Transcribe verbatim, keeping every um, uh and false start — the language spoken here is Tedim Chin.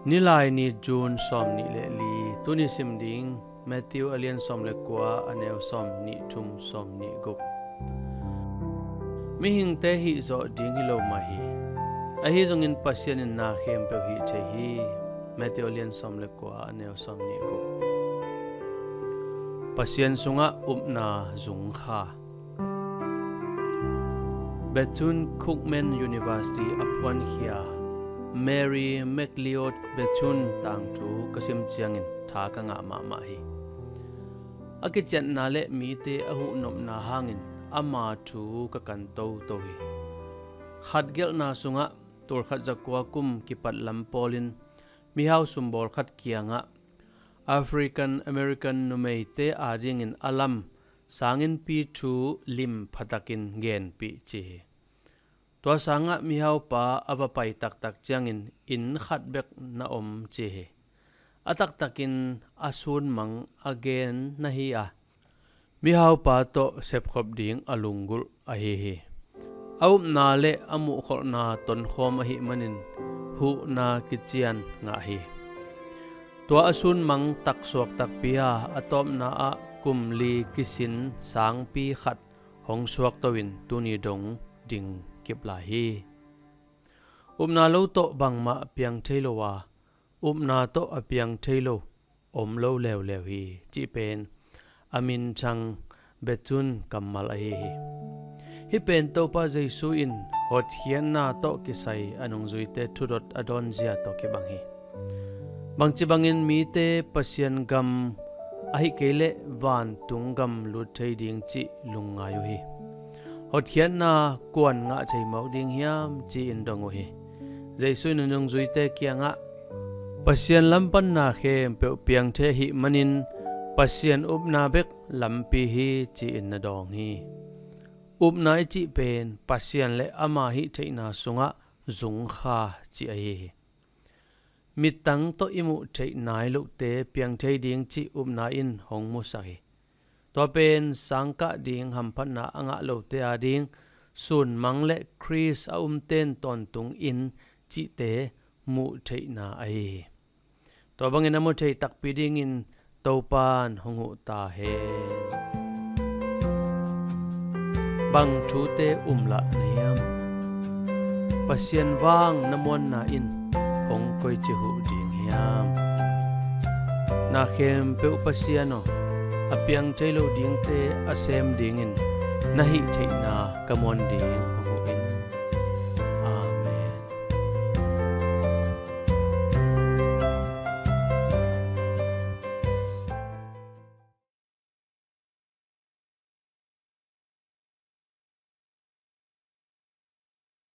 Nilaini June sawm nih le li. Tuni sim ding Matthew a lian sawm le kua, a neu sawm nih thum, sawm nih guk. Mihingte hih zawh ding hi lo mah hi. Ahi zongin Pasian in na khempeuh hih thei hi. Matthew a lian sawm le kua, a neu sawm nih guk. Pasian sungah upna zungkha. Bethune-Cookman University a phuankhia Mary MacLeod Bethune tangthu ka sim ciangin tha ka ngah mahmah hi. A kiciatna le mite a huhnopna hangin ama thu ka kan toto hi. Khatgelhna sungah tulkhat zakua kum kipat lam pawlin mihau sumbawl khat kiangah African American numeite adingin a lam sanginpi thu lim phatakin genpih ci hi. Tua sangah mihaupa a va pai taktak ciangin inn khat bek na om ci hi. A taktakin a sunmang a gen na hi a, mihaupa tawh sepkhop ding a lunggulh ahi hi. A upna le a muhkholhna tonkhawm ahih manin huhna kician ngah hi. Tua a sunmang taksuak takpi a, a tawpna ah kum li kisin sangpi khat hong suakto in tuni dong ding kip lai hi. Upna lo tawh bangmah piang thei lo a, upna tawh a piang thei lo om lo leuleu hi cih pen a minthang Bethune kammal ahi hi. Hih pen Topa Jesu in hotkhiatna tawh kisai a nungzuite thudot a dawnzia tawh kibang hi. Bangci bangin mite Pasian gam ahih kei leh vantung gam lut thei ding cih lungngai uh hi. Hotkhiatna kuan ngah thei mawk ding hiam ci-in dong uh hi. Jesu in a nungzuite kiangah Pasian lam pan na khempeuh piang thei ahih manin Pasian upna bek lampi hi ci-in na dawng hi. Upna i cih pen Pasian le ama hih theihna sungah zungkha cih ahi hi. Mittang tawh i muh theih nai lohte piang thei ding cih upna in hong musak hi. Tua pen sangkah ding hamphatna a ngah lote ading sunmang le Khrist a umten tawntung in cihte muh theihna ahi hi. Tua bangin a mu thei takpi dingin Topan hong huh ta hen. Bang thute um lah na hiam? Pasian vang na muanna in hong koici huh ding hiam? Na khempeuh Pasian aw, a piang thei lo dingte a sem dingin na hih theihna ka muan ding.